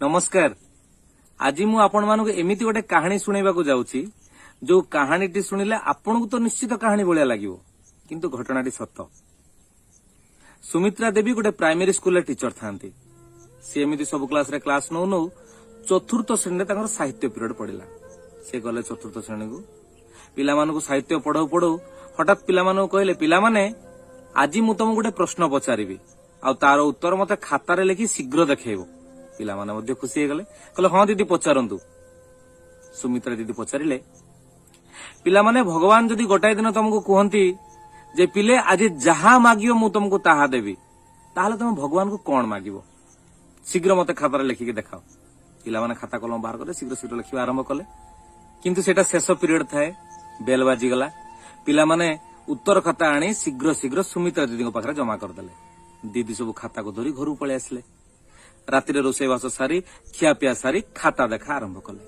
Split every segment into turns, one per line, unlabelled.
ନମସ୍କାର। ଆଜି ମୁଁ ଆପଣମାନଙ୍କୁ ଏମିତି ଗୋଟେ କାହାଣୀ ଶୁଣେଇବାକୁ ଯାଉଛି, ଯୋଉ କାହାଣୀଟି ଶୁଣିଲେ ଆପଣଙ୍କୁ ତ ନିଶ୍ଚିତ କାହାଣୀ ଭଳିଆ ଲାଗିବ, କିନ୍ତୁ ଘଟଣାଟି ସତ। ସୁମିତ୍ରା ଦେବୀ ଗୋଟେ ପ୍ରାଇମେରୀ ସ୍କୁଲରେ ଟିଚର ଥାନ୍ତି। ସେ ଏମିତି ସବୁ କ୍ଲାସରେ କ୍ଲାସ ନଉ ନଉ ଚତୁର୍ଥ ଶ୍ରେଣୀରେ ତାଙ୍କର ସାହିତ୍ୟ ପିରିୟଡ ପଡିଲା। ସେ ଗଲେ ଚତୁର୍ଥ ଶ୍ରେଣୀକୁ। ପିଲାମାନଙ୍କୁ ସାହିତ୍ୟ ପଢଉ ପଢଉ ହଠାତ୍ ପିଲାମାନଙ୍କୁ କହିଲେ, "ପିଲାମାନେ, ଆଜି ମୁଁ ତମକୁ ଗୋଟେ ପ୍ରଶ୍ନ ପଚାରିବି ଆଉ ତାର ଉତ୍ତର ମତେ ଖାତାରେ ଲେଖି ଶୀଘ୍ର ଦେଖେଇବ।" ପିଲାମାନେ ମଧ୍ୟ ଖୁସି ହେଇଗଲେ। କହିଲେ, "ହଁ ଦିଦି, ପଚାରନ୍ତୁ।" ସୁମିତ୍ରା ଦିଦି ପଚାରିଲେ, "ପିଲାମାନେ, ଭଗବାନ ଯଦି ଗୋଟାଏ ଦିନ ତମକୁ କୁହନ୍ତି ଯେ ପିଲେ, ଆଜି ଯାହା ମାଗିବ ମୁଁ ତମକୁ ତାହା ଦେବି, ତାହେଲେ ତମେ ଭଗବାନଙ୍କୁ କଣ ମାଗିବ? ଶୀଘ୍ର ମତେ ଖାତାରେ ଲେଖିକି ଦେଖାଅ।" ପିଲାମାନେ ଖାତା କଲମ ବାହାର କଲେ, ଶୀଘ୍ର ଶୀଘ୍ର ଲେଖିବା ଆରମ୍ଭ କଲେ। କିନ୍ତୁ ସେଇଟା ଶେଷ ପିରିୟଡ ଥାଏ। ବେଲ ବାଜିଗଲା। ପିଲାମାନେ ଉତ୍ତର ଖାତା ଆଣି ଶୀଘ୍ର ଶୀଘ୍ର ସୁମିତ୍ରା ଦିଦିଙ୍କ ପାଖରେ ଜମା କରିଦେଲେ। ଦିଦି ସବୁ ଖାତାକୁ ଧରି ଘରକୁ ପଳେଇ ଆସିଲେ। ରାତିରେ ରୋଷେଇବାସ ସାରି, ଖିଆପିଆ ସାରି ଖାତା ଦେଖା ଆରମ୍ଭ କଲେ।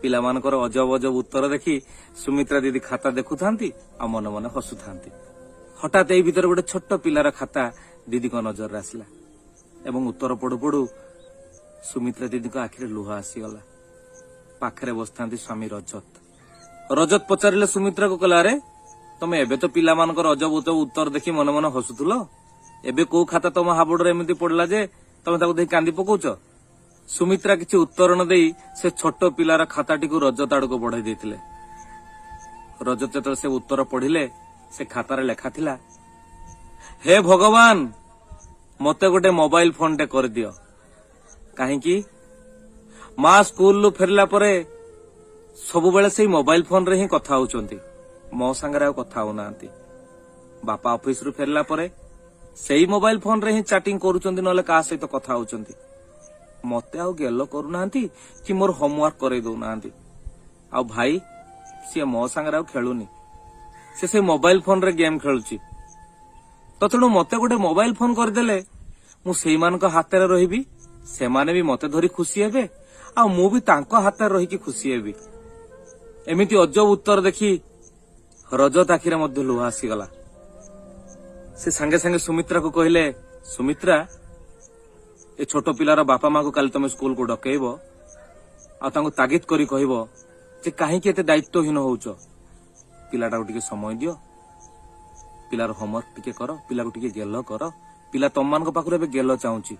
ପିଲାମାନଙ୍କର ଅଜବ ଅଜବ ଉତ୍ତର ଦେଖି ସୁମିତ୍ରା ଦିଦି ଖାତା ଦେଖୁଥାନ୍ତି ଆଉ ମନେ ମନେ ହସୁଥାନ୍ତି। ହଠାତ୍ ଏଇ ଭିତରେ ଗୋଟେ ଛୋଟ ପିଲାର ଖାତା ଦିଦିଙ୍କ ନଜରରେ ଆସିଲା ଏବଂ ଉତ୍ତର ପଢୁ ପଢୁ ସୁମିତ୍ରା ଦିଦିଙ୍କ ଆଖିରେ ଲୁହ ଆସିଗଲା। ପାଖରେ ବସିଥାନ୍ତି ସ୍ୱାମୀ ରଜତ। ରଜତ ପଚାରିଲେ ସୁମିତ୍ରାକୁ, କହିଲା, "ଆରେ, ତମେ ଏବେ ତ ପିଲାମାନଙ୍କର ଅଜବ ଅଜବ ଉତ୍ତର ଦେଖି ମନେ ମନେ ହସୁଥିଲ। ଏବେ କୋଉ ଖାତା ତମ ହାବୁଡରେ ଏମିତି ପଡିଲା ଯେ ତମେ ତାକୁ ଦେଖି କାନ୍ଦି ପକଉଛ?" ସୁମିତ୍ରା କିଛି ଉତ୍ତର ନ ଦେଇ ସେ ଛୋଟ ପିଲାର ଖାତାଟିକୁ ରଜତ ଆଡକୁ ବଢେଇ ଦେଇଥିଲେ। ରଜତ ଯେତେବେଳେ ସେ ଉତ୍ତର ପଢିଲେ, ସେ ଖାତାରେ ଲେଖା ଥିଲା, "ହେ ଭଗବାନ, ମତେ ଗୋଟେ ମୋବାଇଲ ଫୋନଟେ କରିଦିଅ। କାହିଁକି ମା ସ୍କୁଲରୁ ଫେରିଲା ପରେ ସବୁବେଳେ ସେଇ ମୋବାଇଲ ଫୋନରେ ହିଁ କଥା ହଉଛନ୍ତି, ମୋ ସାଙ୍ଗରେ ଆଉ କଥା ହଉନାହାନ୍ତି। ବାପା ଅଫିସରୁ ଫେରିଲା ପରେ ସେଇ ମୋବାଇଲ ଫୋନରେ ହିଁ ଚାଟିଂ କରୁଛନ୍ତି, ନହେଲେ କାହା ସହିତ କଥା ହଉଛନ୍ତି। ମତେ ଆଉ ଗେଲ କରୁନାହାନ୍ତି କି ମୋର ହୋମୱାର୍କ କରେଇ ଦଉନାହାନ୍ତି। ଆଉ ଭାଇ, ସିଏ ମୋ ସାଙ୍ଗରେ ଆଉ ଖେଳୁନି, ସେ ସେଇ ମୋବାଇଲ ଫୋନରେ ଗେମ୍ ଖେଳୁଛି। ତ ତେଣୁ ମତେ ଗୋଟେ ମୋବାଇଲ ଫୋନ କରିଦେଲେ ମୁଁ ସେଇମାନଙ୍କ ହାତରେ ରହିବି, ସେମାନେ ବି ମତେ ଧରି ଖୁସି ହେବେ ଆଉ ମୁଁ ବି ତାଙ୍କ ହାତରେ ରହିକି ଖୁସି ହେବି।" ଏମିତି ଅଜବ ଉତ୍ତର ଦେଖି ରଜତ ଆଖିରେ ମଧ୍ୟ ଲୁହ ଆସିଗଲା। ସେ ସାଙ୍ଗେ ସାଙ୍ଗେ ସୁମିତ୍ରାକୁ କହିଲେ, "ସୁମିତ୍ରା, ଏ ଛୋଟ ପିଲାର ବାପା ମାକୁ କାଲି ତମେ ସ୍କୁଲକୁ ଡକେଇବ ଆଉ ତାଙ୍କୁ ତାଗିଦ କରି କହିବ ଯେ କାହିଁକି ଏତେ ଦାୟିତ୍ୱହୀନ ହଉଛ? ପିଲାଟାକୁ ଟିକେ ସମୟ ଦିଅ, ପିଲାର ହୋମୱାର୍କ ଟିକେ କର, ପିଲାକୁ ଟିକେ ଗେଲ କର। ପିଲା ତମମାନଙ୍କ ପାଖରୁ ଏବେ ଗେଲ ଚାହୁଁଛି,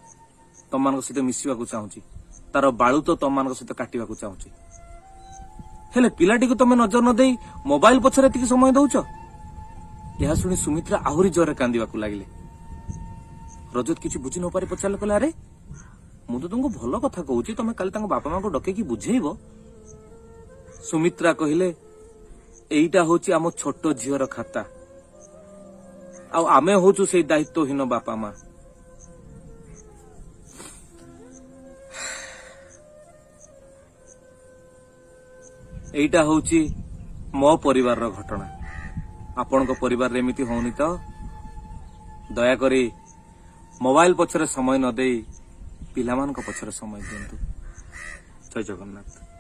ତମମାନଙ୍କ ସହିତ ମିଶିବାକୁ ଚାହୁଁଛି, ତାର ବାଳୁତ ତମମାନଙ୍କ ସହିତ କାଟିବାକୁ ଚାହୁଁଛି। ହେଲେ ପିଲାଟିକୁ ତମେ ନଜର ନ ଦେଇ ମୋବାଇଲ ପଛରେ ଏତିକି ସମୟ ଦଉଛ।" ଏହା ଶୁଣି ସୁମିତ୍ରା ଆହୁରି ଜୋରରେ କାନ୍ଦିବାକୁ ଲାଗିଲେ। ରଜତ କିଛି ବୁଝି ନ ପାରି ପଚାରିଲେ, କହିଲେ, "ଆରେ, ମୁଁ ତ ତମକୁ ଭଲ କଥା କହୁଛି, ତମେ କାଲି ତାଙ୍କ ବାପା ମାଙ୍କୁ ଡକେଇକି ବୁଝେଇବ।" ସୁମିତ୍ରା କହିଲେ, "ଏଇଟା ହଉଛି ଆମ ଛୋଟ ଝିଅର ଖାତା ଆଉ ଆମେ ହଉଛୁ ସେଇ ଦାୟିତ୍ୱହୀନ ବାପା ମା।" ଏଇଟା ହଉଛି ମୋ ପରିବାରର ଘଟଣା। ଆପଣଙ୍କ ପରିବାରରେ ଏମିତି ହଉନି ତ? ଦୟାକରି ମୋବାଇଲ ପଛରେ ସମୟ ନ ଦେଇ ପିଲାମାନଙ୍କ ପଛରେ ସମୟ ଦିଅନ୍ତୁ। ଜୟ ଜଗନ୍ନାଥ।